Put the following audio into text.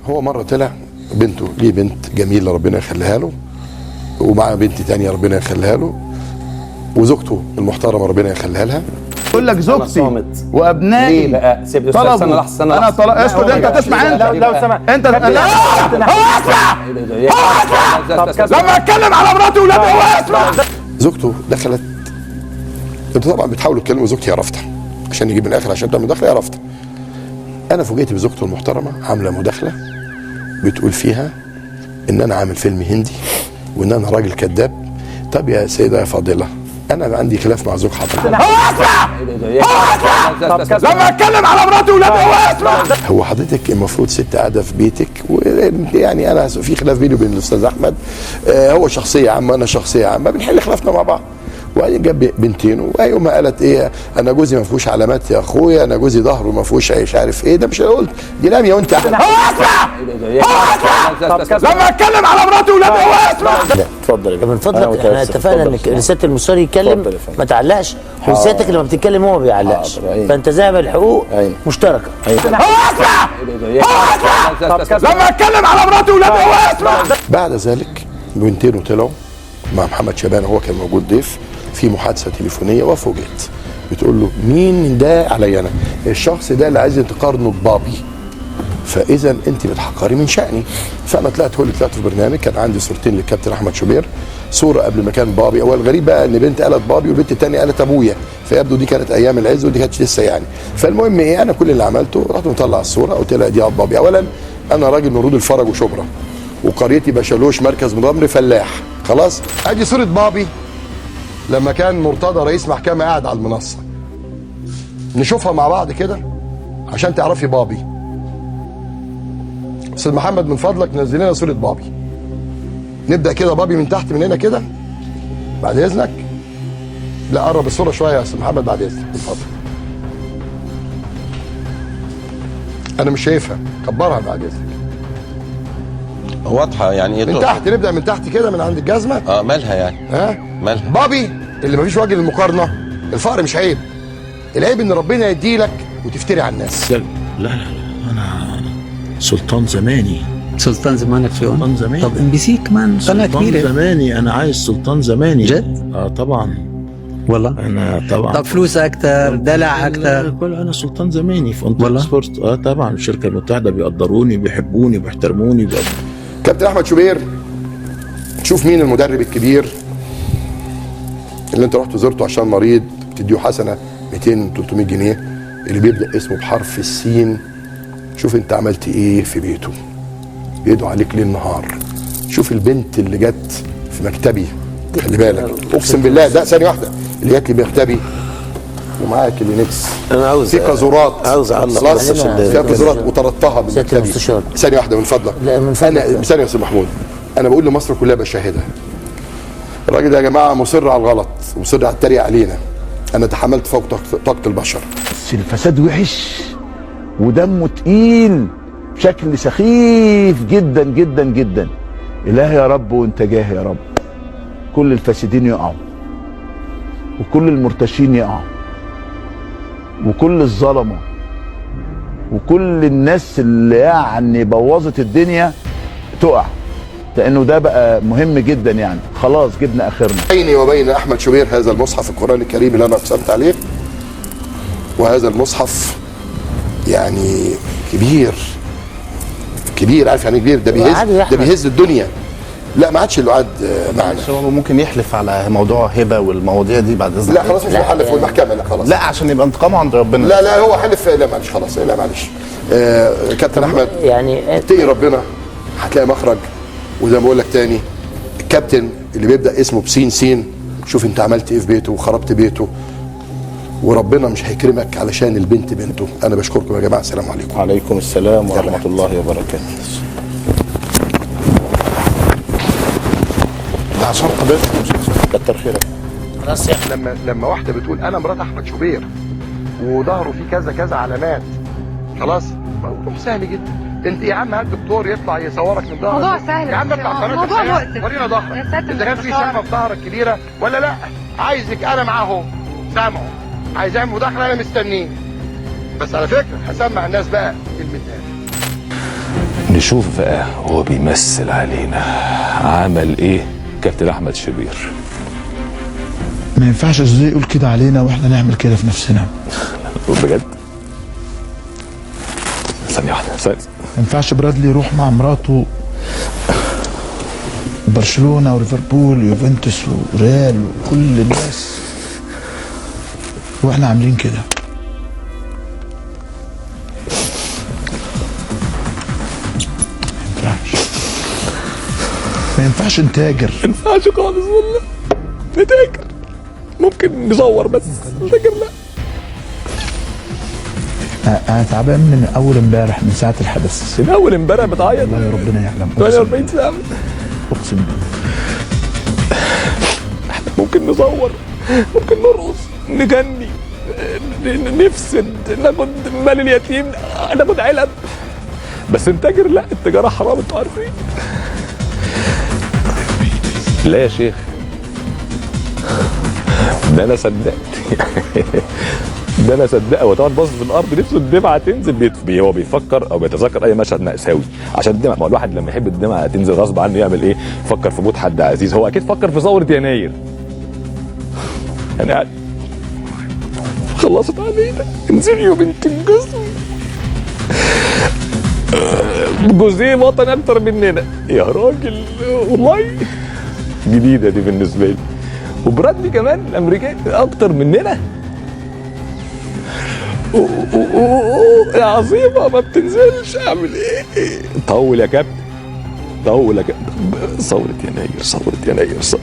هو مرة طلع بنته، ليه بنت جميلة ربنا يخليها له، ومعاه بنت تانية ربنا يخليها له، وزوجته المحترمة ربنا يخليها لها. يقول لك زوجتي وابنائي ليه بقى؟ سيب طلبوا. استنى لحظة، استنى انا لحظة. طلب، اسكت انت تسمع، انت لو سمحت انت لا، هو اسمع، هو اسمع لما اتكلم على مراتي وولادي، هو اسمع. زوجته دخلت، انتوا طبعا بتحاولوا تكلموا زوجتي، يا رافضه عشان يجيب من الاخر، عشان تعمل مداخله، يا رافضه. انا فوجئت بزوجته المحترمة عامله مداخله بتقول فيها ان انا عامل فيلم هندي وان انا راجل كذاب. طب يا سيده يا فاضلة، انا عندي خلاف مع زوج حضرتك. هو اسمع، هو اسمع لما اتكلم على مراتي وولادي، هو اسمع. هو حضرتك المفروض ست قاعدة في بيتك، ويعني انا في خلاف بيني وبين الاستاذ احمد، هو شخصية عامة، انا شخصية عامة، بنحل خلافنا مع بعض. وبعدين جاب بنتين، ويوم ما قالت ايه، انا جوزي ما فيهوش علامات يا اخويا، انا جوزي ظهره ما فيهوش مش عارف ايه، ده مش انا قلت دي لامية وانت هو اسمع، هو اسمع لما اتكلم على مراتي وولادي، هو اسمع. اتفضل يا من فضلك احنا اتفقنا ان سيادة المستشار يتكلم ما تعلقش، وسيادتك لما بتتكلم هو ما بيعلقش، فانت زي الحقوق مشتركة. هو اسمع، هو اسمع لما اتكلم على مراتي وولادي، هو اسمع. بعد ذلك بنتين طلعوا مع محمد شبان، هو كان موجود ضيف في محادثة تليفونيه، وفوجئت بتقول له مين ده عليا انا؟ الشخص ده اللي عايز تقارنه ببابي، فاذا انت بتحقري من شأني. فانا طلعت، هو اللي طلعت في برنامج، كان عندي صورتين للكابتن احمد شوبير، صوره قبل ما كان بابي. هو الغريب بقى ان بنت قالت بابي والبنت الثانية قالت ابويا، فيبدو دي كانت ايام العز ودي كانت لسه يعني. فالمهم ايه، انا كل اللي عملته رحت مطلع الصورة قلت لها دي بابي. اولا انا راجل من رود الفرج وشبرا، وقريتي بشالوش مركز مضمر فلاح، خلاص. ادي صوره بابي لما كان مرتضى رئيس محكمة قاعد على المنصة، نشوفها مع بعض كده عشان تعرفي بابي. استاذ محمد من فضلك نزل لنا صوره بابي. نبدا كده بابي من تحت من هنا كده بعد اذنك. لا قرب الصورة شوية يا استاذ محمد بعد اذنك من فضلك، انا مش شايفها، كبرها بعد اذنك. واضحة يعني ايه؟ من تحت، نبدا من تحت كده من عند الجزمة. مالها يعني؟ ها مالها؟ بابي اللي مفيش وجه للمقارنه، الفقر مش عيب، العيب ان ربنا يديلك وتفتري على الناس. لا لا لا، انا سلطان زماني. سلطان زمانك شو؟ سلطان زماني. طب MBC كمان قناة كبيرة. سلطان زماني، انا عايز سلطان زماني جد؟ طبعا والله انا طبعا. طب فلوس اكثر، دلع اكثر، كل انا سلطان زماني في On Sport. طبعا الشركة المتحدة بيقدروني، بيحبوني، بيحترموني. كابتن احمد شوبير، شوف مين المدرب الكبير اللي انت رحت زرته عشان مريض تديه حسنه 200 300 جنيه، اللي بيبدا اسمه بحرف السين. شوف انت عملت ايه في بيته، بيدعو عليك ليل نهار. شوف البنت اللي جت في مكتبي، خلي بالك اقسم بالله ده ثانية واحدة، اللي جت لي مكتبي ومعاها كلينكس، انا عاوز في قاذورات، عاوز اعلق بس فيها قاذورات وطردتها من مكتبي. ثانية واحدة من فضلك. لا من فضلك. انا ثانية يا استاذ محمود، انا بقول لمصر كلها بشاهدها، الراجل ده يا جماعة مصر على الغلط ومصر على التريق علينا. انا تحملت فوق طاقة البشر. بس الفساد وحش ودمه تقيل بشكل سخيف جدا جدا جدا. إله يا رب وانت جاه يا رب، كل الفاسدين يقعوا، وكل المرتشين يقعوا، وكل الظلمة، وكل الناس اللي يعني بوظت الدنيا تقع، لانه ده بقى مهم جدا يعني. خلاص جبنا اخرنا. بيني وبين احمد شوبير هذا المصحف القرآن الكريم اللي انا اقسمت عليه، وهذا المصحف يعني كبير كبير، عارف يعني كبير، ده بيهز، ده بيهز الدنيا. لا ما عادش اللي قعد معنا. هو ممكن يحلف على موضوع هبه والمواضيع دي بعد اذنك؟ لا خلاص مش هحلف والمحكمة، لا خلاص، لا عشان يبقى انتقامه عند ربنا. لا لا هو حلف، لا معلش خلاص، لا معلش. كابتن احمد يعني اتقي ربنا هتلاقي مخرج. وزي ما بقول لك تاني، الكابتن اللي بيبدا اسمه بسين سين، شوف انت عملت ايه في بيته وخربت بيته، وربنا مش هيكرمك علشان البنت بنته. انا بشكركم يا جماعة، السلام عليكم. وعليكم السلام ورحمة الله وبركاته. ده عشان حضرتك، كتر خيرك. خلاص يا لما واحدة بتقول انا مرات احمد شوبير وظهره فيه كذا كذا علامات، خلاص موضوع سهل جدا. انت يا عم هات دكتور يطلع يصورك من ظهرك. موضوع سهل يا عم اطلع قناة موضوع مؤسف. ورينا ظهرك اذا كان في شحمه في ظهرك كبيرة ولا لا. عايزك انا معاه سامعه، عايز اعمل مداخله انا مستنيه، بس على فكرة هسمع الناس بقى كلمة. نشوف بقى هو بيمثل علينا عمل ايه كابتن احمد شبير. ما ينفعش ازاي يقول كده علينا واحنا نعمل كده في نفسنا. بجد ثانية واحدة ثانية. ما ينفعش برادلي يروح مع مراته برشلونة وليفربول ويوفنتوس وريال وكل الناس واحنا عاملين كده. ما ينفعش، ما ينفعش نتاجر. ما ينفعش خالص والله نتاجر، ممكن نصور بس نتاجر لا. انا تعبان من اول امبارح، من ساعة الحدث. من اول امبارح بتعيط؟ والله ربنا يعلم. 48 ساعة اقسم بالله. ممكن نصور، ممكن نرقص، نغني، نفسد، ناخد مال اليتيم، ناخد علب، بس نتاجر لا، التجارة حرام انتوا عارفين. لا يا شيخ ده انا صدقت، ده انا صدقت. هو طبعا باصص في الارض نفسه الدمعة تنزل، هو بيفكر او بيتذكر اي مشهد مأساوي عشان الدمعة. ما هو الواحد لما يحب الدمعة تنزل غصب عنه يعمل ايه؟ فكر في موت حد عزيز، هو اكيد فكر في ثورة يناير. يعني خلصت علينا، انزلي يا بنت الجزم، جوزيه وطن اكتر مننا يا راجل. والله جديدة دي بالنسبة لي. وبرادلي كمان الامريكان اكتر مننا. يا عظيمة ما بتنزلش، اعمل ايه؟ طول يا كابتن، طول يا كابتن. ثورة يناير، ثورة يناير، ثورة.